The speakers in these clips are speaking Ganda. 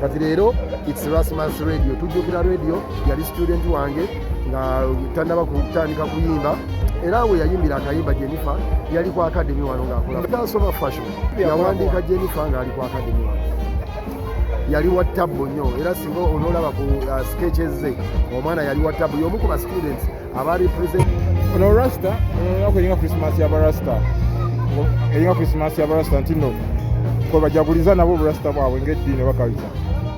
Kati leero it's Rasmus Radio, tujjukira Radio yali student wange nga tannaba kutandika kuyimba, era we yayimbira akayimba Jennifer yali ku academy wano ng'akola asoma fashion. Yawandiika Jennifer ng'ali ku academy wano, yali wa tabbu nnyo, era singa onoolaba ku sketches ze omwana yali wa tabbu, y'omu ku ba students aba represent. Ono rasta olunaku eringa Christmas y'abarasta, eringa Christmas y'abarasta nti nno kwe bajaguliza nabo oburasta bwabwe ng'eddiini bakabisa.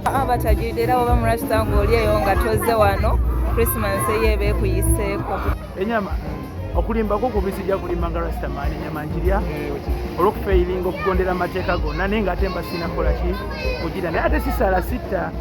Abatajiride era oba murasta ng'oli eyo nga tozze wano, Christmas eyo eba ekuyiseeko. Enyama okulimba kwo kubisijja kulimba nga rastaman, enyama njirya olw'okufeiringa okugondera amateeka gonna, naye ng'ate mba sirina kukola ki kugira, naye ate sisaala sitta.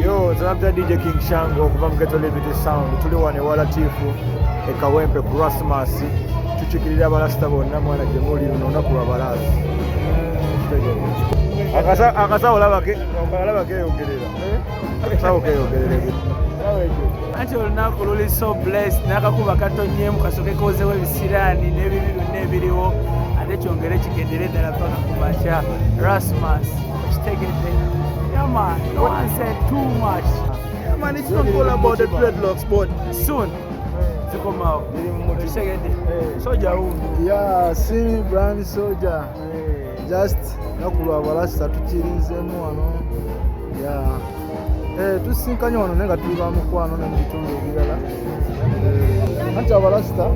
Yo, Zabda DJ King Shango okuva mu Ghetto Liberty Sound. Tuli wano ewa Latifu e Kawempe ku Rasmus. Tukiikirira abalasita bonna mwana gye muli, luno olunaku lwa balaasi. Akasawo olaba keeyogerera. Akasawo keeyogerera. Anti olunaku luli so blessed, n'akakuba katonyeemu kasooke koozewo ebisiraani n'ebibi byonna ebiriwo, ate kyongere kigendere ddala paka ku makya. Rasmus okitegedde. Yeah man, no one said too much. Yeah man, it's not all about the dreadlocks, but soon zikomawo. Okitegedde, soja wundi. Yeah, Simi brand soldier. Just naku lwa balasita tukirinzeemu wano. Yeah. Tusisinkanye wano naye nga tuli ba mukwano ne mu bitundu ebirala. Anti abalasita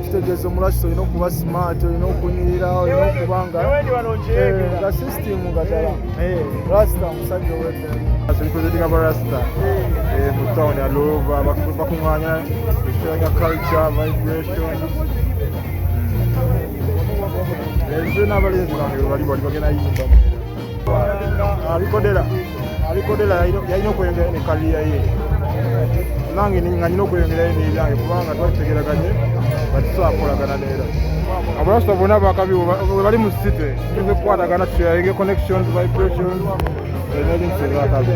kitegeeza omulasita olina okuba smart, olina okunyirira, olina okuba nga nga system nga ddala rasita omusajja ow'eddala. Representing abarasta mu town ya Luva, bakuŋŋaanya sharing culture vibration. Nze n'abalenzi bange bali bali bagenda yimba. Alikodera alikodera yalina okweyongera ne kaliya ye, nange nga nina okweyongerayo n'ebyange kubanga twakitegeraganye nga tusobola kukolagana neera abarasta bonna bakabi we bali mu city tuze kukwatagana tusharinge connections, vibrations n'ebintu ebyakabi.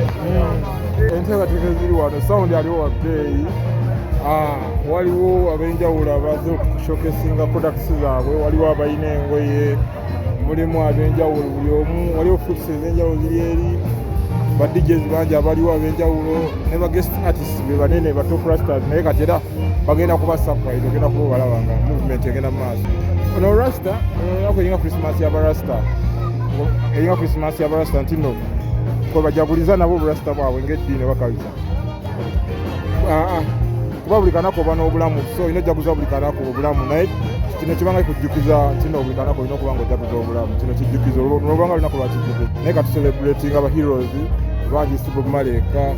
Enteekateeka eziri wano, sound aliwo wa bbeeyi, waliwo ab'enjawulo abaze okushowcasinga products zaabwe, waliwo abalina engoye, mulimu ab'enjawulo buli omu, waliwo fruits ez'enjawulo ziri eri, ba DJs bangi abaliwo ab'enjawulo ne ba guest artists be banene ba top rastas, naye kati era bagenda kuba surprise, ogenda kuba obalaba nga movement egenda mu maaso. Ono rasta olunaku eringa Christmas y'abarasta, eringa Christmas y'abarasta nti nno kwe bajaguliza nabo oburasta bwabwe ng'eddiini bakabisa. Kuba buli kanaku oba n'obulamu, so olina ojaguza buli kanaku obulamu, naye kino kibanga kujjukiza nti nno buli kanaku olina okuba nga ojaguza obulamu. Kino kijjukizo lwobanga lunaku lwa kijjukizo, naye katucelebratinga aba heroes bangi, si Bob Marley yekka,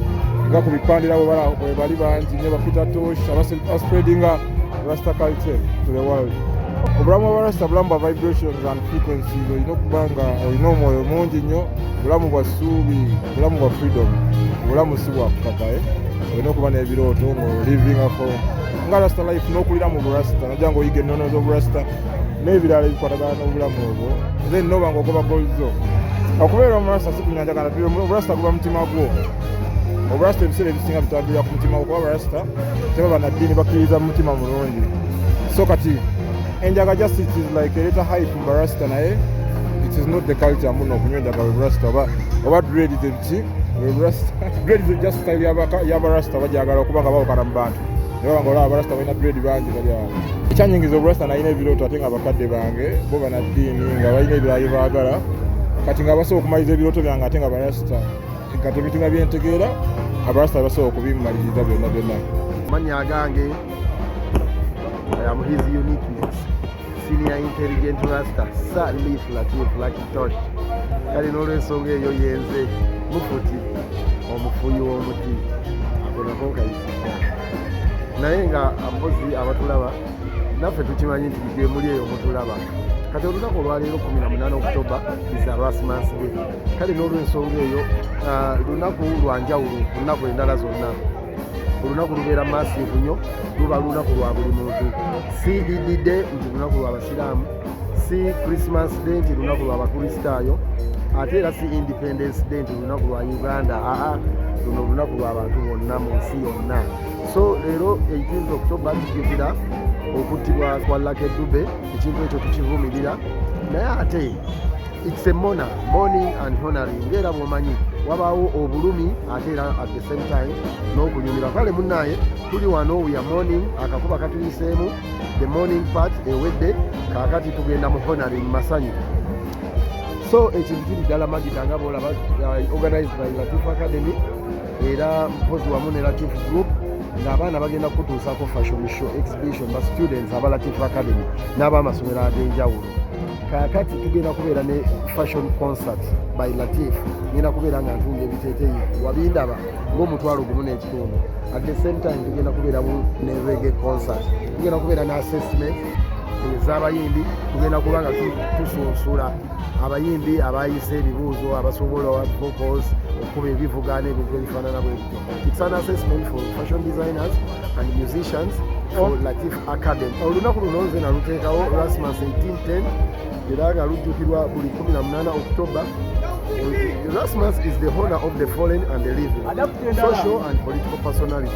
Nga ku bipande era bwe bali bangi nnyo ba Peter Tosh abaspreadinga Rasta culture to the world. Obulamu bwa Rasta bulamu bwa vibrations and frequencies. Olina okuba nga olina omwoyo mungi nnyo, bulamu bwa ssuubi, bulamu bwa freedom, obulamu si bwa kukaka. Olina okuba n'ebirooto ng'olivinga for nga Rasta life n'okulira mu burasta, nojja ng'oyiga ennono z'oburasta n'ebirala ebikwatagana n'obulamu obwo, then noba ng'ogoba goals zo. Okubeera omurasta si kunywa njaga. Oburasta guba mutima gwo. Oburasta ebiseera ebisinga bitambulira ku mutima gwo, kuba abarasta tebaba na ddiini, bakkiririza mu mutima mulungi. So kati enjaga just it is like ereeta hype mu barasta, naye it is not the culture muno okunywa enjaga bwe burasta oba dread biki bwe burasta. Dread is just style y'abarasta, bajagala okuba nga bawukana mu bantu, ne baba nga olaba abarasta balina dread bangi bali awo. Ekyanyingiza oburasta, nalina ebirooto, ate nga bakadde bange bo banaddiini nga balina ebirala bye baagala. Kati nga basobola okumaliriza ebirooto byange, ate nga barasta kati ebintu nga byentegeera abarasta basobola okubimaliriza byonna byonna. Amannya agange, I am His Uniqueness, Senior Intelligent Rasta, Sir Leaf Latif Lucky Tosh. Kale n'olwensonga eyo yenze mufuti omufuyi w'omuti, ako nako nkayisizza. Naye nga mpozi abatulaba naffe tukimanyi nti gye muli eyo mutulaba. Kati olunaku olwaleero 18 October is a Rasmas Day. Kale n'olwensonga eyo, lunaku lwa njawulo ku nnaku endala zonna. Olunaku lubeera massive nnyo, luba lunaku lwa buli muntu. Si Eid Day nti lunaku lwa basiraamu, si Christmas Day nti lunaku lwa bakristaayo, ate era si Independence Day nti lunaku lwa Uganda. Aa, luno lunaku lwa bantu bonna mu nsi yonna. So leero 18 October tujjukira okuttibwa kwa Lucky Dube. Ekintu ekyo tukivumirira, naye ate it's a mourning and honoring. Ngaera bw'omanyi, wabaawo obulumi ate era at the same time n'okunyumirwa. Kale munnaye, tuli wano, we are mourning, akakuba katuyiseemu, the mourning part ewedde, kaakati tugenda mu honoring, masanyu. So ekintu kiri ddala magida nga bwolaba, organized by Latif Academy, era mpozi wamu ne Latif Group, ng'abaana bagenda kutuusaako fashion show exhibition, ba students aba Latif Academy n'ab'amasomero ag'enjawulo. Kaakati tugenda kubeera ne fashion concert by Latif. Ngenda kubeera nga ntunga ebiteeteeyi wabindaba ng'omutwalo 1.5. At the same time tugenda kubeeramu ne reggae concert, tugenda kubeera ne assessment ez'abayimbi, tugenda kuba nga tusunsula abayimbi abayise ebibuuzo, abasobola vocals, okukuba ebivuga n'ebintu ebifaanana bwe bityo. It's an assessment for fashion designers and musicians for Latif Academy. Olunaku luno nze naluteekawo, Rasmas 1810, era nga lujjukirwa buli 18 October. Rasmas is the honor of the fallen and the living social and political personalities.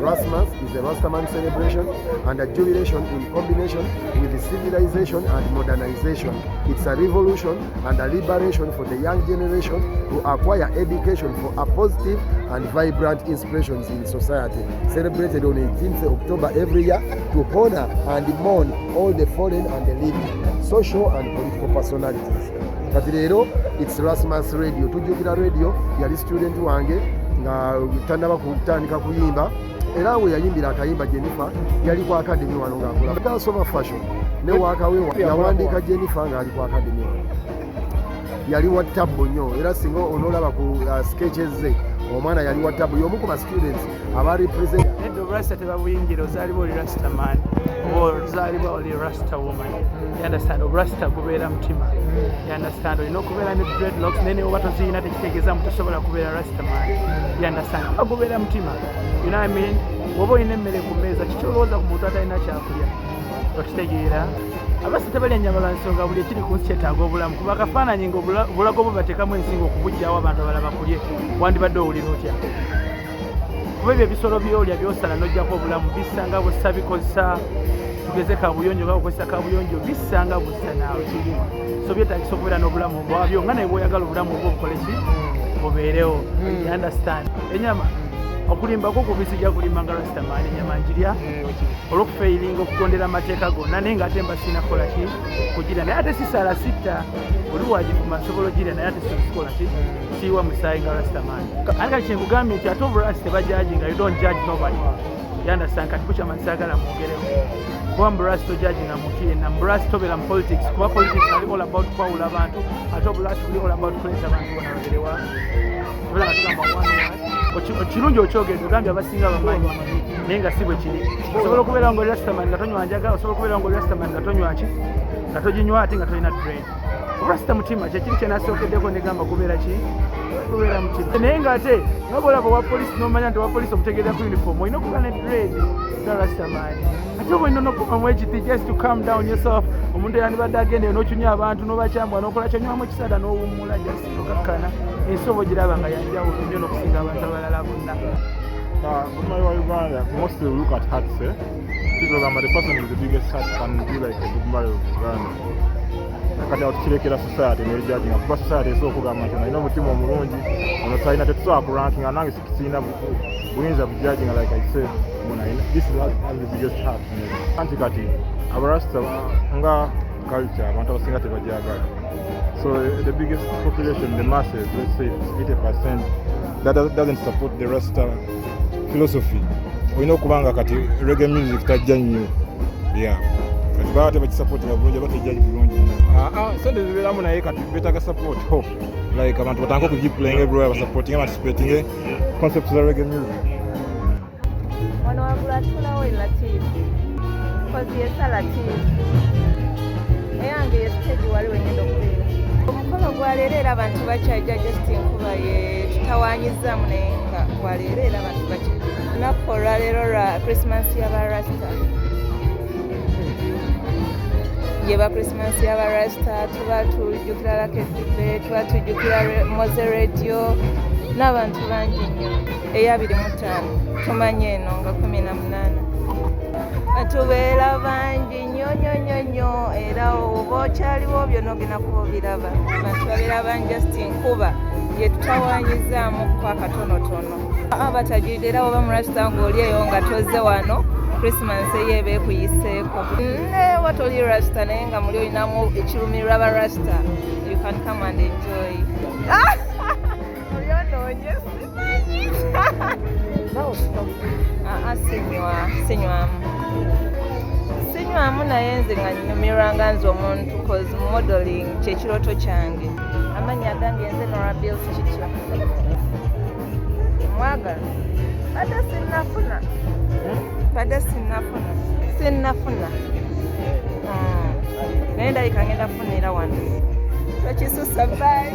Rasmas is a Rastaman celebration and a jubilation in combination with the civilization and modernization. It's a revolution and a liberation for the young generation to acquire education for a positive and vibrant inspirations in society. Celebrated on 18th October every year to honor and mourn all the fallen and the living social and political personalities. Kati leero it's Rasmas Radio. Tujjukira Radio yali student wange nga tannaba kutandika kuyimba, era we yayimbira akayimba Jennifer yali ku academy wano ng'akola asoma fashion ne wakawe. Yawandiika Jennifer ng'ali ku academy wano, yali wa tabbu nnyo, era singa onoolaba ku sketches ze, omwana yali wa tabbu, y'omu ku ba students aba represent. Nedda, oburasta tebabuyingira. Ozaalibwa oli rastaman oba ozaalibwa oli rasta woman, you understand? Oburasta gubeera mutima, you understand? Olina okubeera ne dreadlocks, naye ne oba toziyina tekitegeeza mu tosobola kubeera rastaman, you understand? Oba gubeera mutima, you know what I mean? Bw'oba olina emmere ku mmeeza, kiki olowooza ku muntu atalina kyakulya? Okitegeera? Abasi tebalya nnyama lwa nsonga buli ekiri ku nsi kyetaaga obulamu. Kuba akafaananyi nga obulago bwe bateekamu ensingo okubuggyawo abantu abalala bakulye, wandibadde owulira otya? Kuba ebyo ebisolo byolya byosala n'ojjako obulamu, bissa nga bussa, bikozesa tugeze kabuyonjo, nga bukozesa kabuyonjo, bissa nga bussa naawe kiri. So byetagisa okubeera n'obulamu bwabyo, nga naye bw'oyagala obulamu obwo bukole ki, bubeerewo, you understand? Enyama okulimbako kubisijja kulimba nga rastaman, enyama njirya olwokufailinga okugondera amateeka gonna, naye ngaate mba sirina kukola ki kugira, naye ate sisaala sitta oli wagivuma, nsobola ogirya, naye ate sikola ki, siyiwa musaayi nga rastaman. Ate kati kyenkugambye nti ate oburasi tebajudginga, you don't judge nobody, you understand? Kati bukyama saagala mwogereho, kuba mburasi tojudginga muntu yenna. Mburasi tobeera mu politics, kuba politics ali all about kwawula abantu, ate obulasi buli all about kuleeta abantu bona baberewa, tobeera nga tugamba one one. Kirungi okyogedde, ogambye abasinga bamanyi, naye nga si bwe kiri. Osobola okubeera nga oli rastaman nga tonywa njaga, osobola okubeera nga oli rastaman nga tonywa ki, nga toginywa, ate nga tolina dread. Rasta mutima, kyekiri kyenasookeddeko negamba kubeera ki, kubeera mutima. Naye ng'ate nga bwolaba owa polisi n'omanya nti owa polisi omutegeerera ku uniform, olina okuba ne dread nga rastaman. Ate oba olina n'okubamu ekiti just to calm down yourself. Omuntu yandibadde agenda eyo n'okinywa abantu n'obakyambwa n'okola kyonywamu ekisaada n'owummula, just okakkana. Ensi oba ogiraba nga yanjawulo nnyo n'okusinga abantu abalala bonna. Bob wa Uganda, mostly we look at hearts, eh? People gamba the person with the biggest heart can be like a Bob Marley of Uganda. Kati awo tukirekera society nejudginga, kuba society esobola okugamba nti alina omutima omulungi, ono talina. Tetusobola kurankinga. Nange sirina buyinza bujudginga. Like I said, ono this is has the biggest heart. Anti kati abarasta nga culture abantu abasinga tebajagala. So the biggest population, the masses, let's say 80%, that doesn't support the Rasta philosophy. Olina okuba nga kati reggae music tajja nnyo, yeah, kati baba tebakisupportinga bulungi, aba tejja bulungi. Sente zibeeramu, naye kati betaaga support, hope like abantu batandika okugiplaying everywhere, basupportinge, participating concept za reggae music. Wano waggulu atuulawo e Latif, kozi yesa Latif. Eyange ye stage, wali wengenda okubeera. Omukolo gwaleero era abantu bakyajja, just nkuba ye tutawanyizaamu, naye nga gwaleero era abantu bakyajja. Olunaku olwaleero lwa Christmas y'abarasta, yeba Christmas y'abarasta. Tuba tujjukira Lucky Dube, tuba tujjukira Mowzey Radio n'abantu bangi nnyo. Eya 25 tumanye eno nga 18 tubeera bangi nnyo nnyo nnyo nnyo. Era oba okyaliwo byonna ogenda kuba obiraba, abantu babeera bangi, just nkuba ye tutawanyizaamu ko akatonotono. Batagiridde era oba murasita ng'oli eyo nga tozze wano, Christmas eyo eba ekuyiseeko. Newa toli rasta naye nga muli olinamu ekirumirwa ba rasta, you can come and enjoy. Oyonoonye, simanyi. Sinywa, sinywamu, sinywamu, naye nze nga nyumirwa nga nze omuntu, cause modeling kyekirooto kyange. Amannya agange nze Nora Bills. Kityo mwagala, badde sinnafuna, badde sinnafuna, sinnafuna. Naye ndabika ngenda kufunira wano. Tokisusa, bye.